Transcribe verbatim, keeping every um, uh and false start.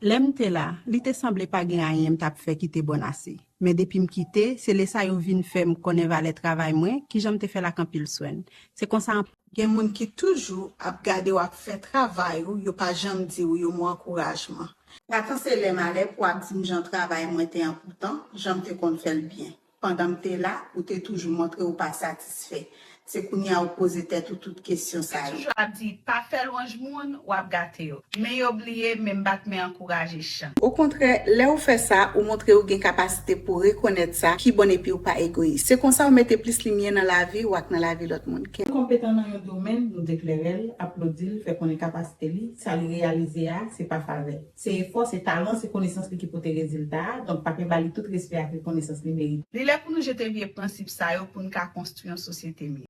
Lè m te la, li te sanble pa gen anyen m t ap fè ki te bon ase. Men depi m kite, se lè sa yo vin fè m konnen valè travay mwen, kijan m te fè l ak anpil swen. Se konsa. Gen moun ki toujou ap gade w ap fè travay ou, yo pa janm di w yon mo ankourajman. Patan se lè malè pou w ap di m jan travay mwen te enpòtan, jan m te konn fè l byen. Pandan m te la, ou te toujou montre ou pa satisfè. Se kounye a ou poze tèt ou tout kesyon sa yo. Yo toujou ap di, pa fè lwanj moun, w ap gate yo. Men yo bliye, men m bat men ankouraje chan. Okontrè, lè ou fè sa, ou montre ou gen kapasite pou rekonèt sa ki bon epi ou pa egoyis. Se konsa ou mete plis limyè nan lavi ou ak nan lavi lòt moun. Kè. Konpetan nan yon domèn, nou deklere l, aplodi l, fè konnen kapasite li, sa li reyalize a, se pa favè. Se efò, se talan, se konesans li ki pote rezilta a, donk pa pe ba li tout respè ak rekonesans li merite. Li lè pou nou jete vye prensip sa yo pou n ka konstwi yon sosyete miyò.